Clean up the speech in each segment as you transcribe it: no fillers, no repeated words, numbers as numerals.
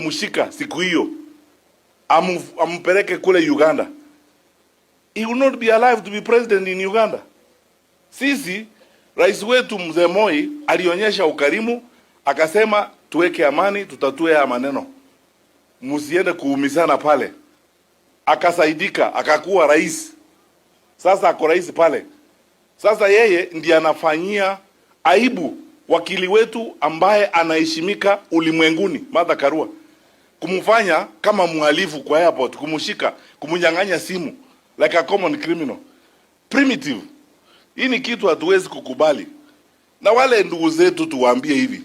Wangemshika siku hiyo ampeleke kule Uganda, he will not be alive to be president in Uganda. Sisi, rais wetu Mzee Moi alionyesha ukarimu, akasema tuweke amani, tutatue haya maneno, msiende kuumizana pale. Akasaidika, akakuwa rais. Sasa ako rais pale. Sasa yeye ndiye anafanyia aibu wakili wetu ambaye anaheshimika ulimwenguni, Martha Karua, kumfanya kama mhalifu kwa airport, kumshika, kumnyang'anya simu like a common criminal. Primitive. Hii ni kitu hatuwezi kukubali. Na wale ndugu zetu tuwaambie hivi,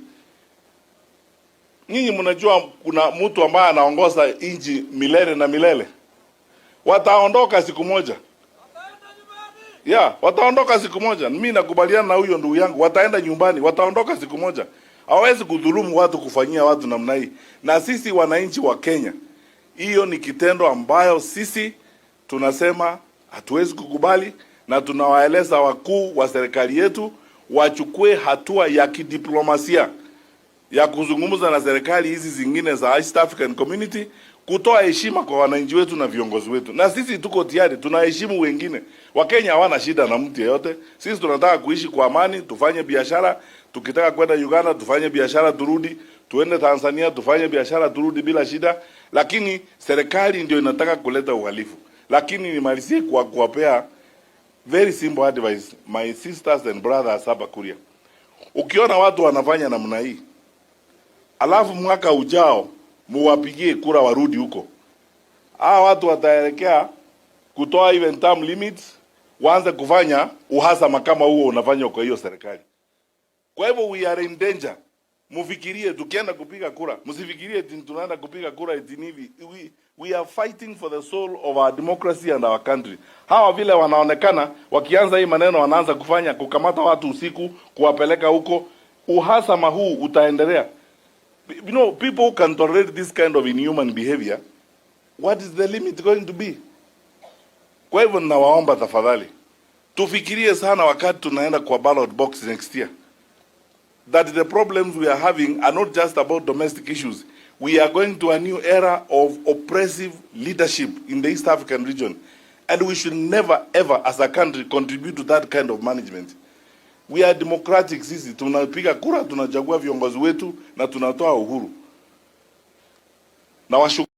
nyinyi mnajua kuna mtu ambaye anaongoza nchi milele na milele, wataondoka siku moja. Yeah, wataondoka siku moja. Mimi nakubaliana na huyo ndugu yangu, wataenda nyumbani, wataondoka siku moja. Hawawezi kudhulumu watu, kufanyia watu namna hii. Na sisi wananchi wa Kenya, hiyo ni kitendo ambayo sisi tunasema hatuwezi kukubali, na tunawaeleza wakuu wa serikali yetu wachukue hatua ya kidiplomasia ya kuzungumza na serikali hizi zingine za East African Community kutoa heshima kwa wananchi wetu na viongozi wetu. Na sisi tuko tayari, tunaheshimu wengine. Wakenya hawana shida na mtu yeyote. Sisi tunataka kuishi kwa amani, tufanye biashara. Tukitaka kwenda Uganda tufanye biashara turudi, tuende Tanzania tufanye biashara turudi bila shida, lakini serikali ndio inataka kuleta uhalifu. Lakini nimalizie kwa kuwapea very simple advice, my sisters and brothers hapa Kuria. Ukiona watu wanafanya namna hii, alafu mwaka ujao muwapigie kura warudi huko, hawa watu wataelekea kutoa even term limits, waanze kufanya uhasama kama huo unafanywa kwa hiyo serikali. Kwa hivyo we are in danger. Mufikirie tukienda kupiga kura, msifikirie eti tunaenda kupiga kura eti ni hivi. We are fighting for the soul of our democracy and our country. Hawa vile wanaonekana wakianza hii maneno, wanaanza kufanya kukamata watu usiku, kuwapeleka huko, uhasama huu utaendelea. People who can tolerate this kind of inhuman behavior, what is the limit going to be? Kwa hivyo ninawaomba tafadhali, tufikirie sana wakati tunaenda kwa ballot box next year, that the problems we are having are not just about domestic issues. We are going to a new era of oppressive leadership in the East African region. And we should never, ever, as a country, contribute to that kind of management. We are democratic sisi, tunapiga kura, tunachagua viongozi wetu na tunatoa uhuru. Na washukuru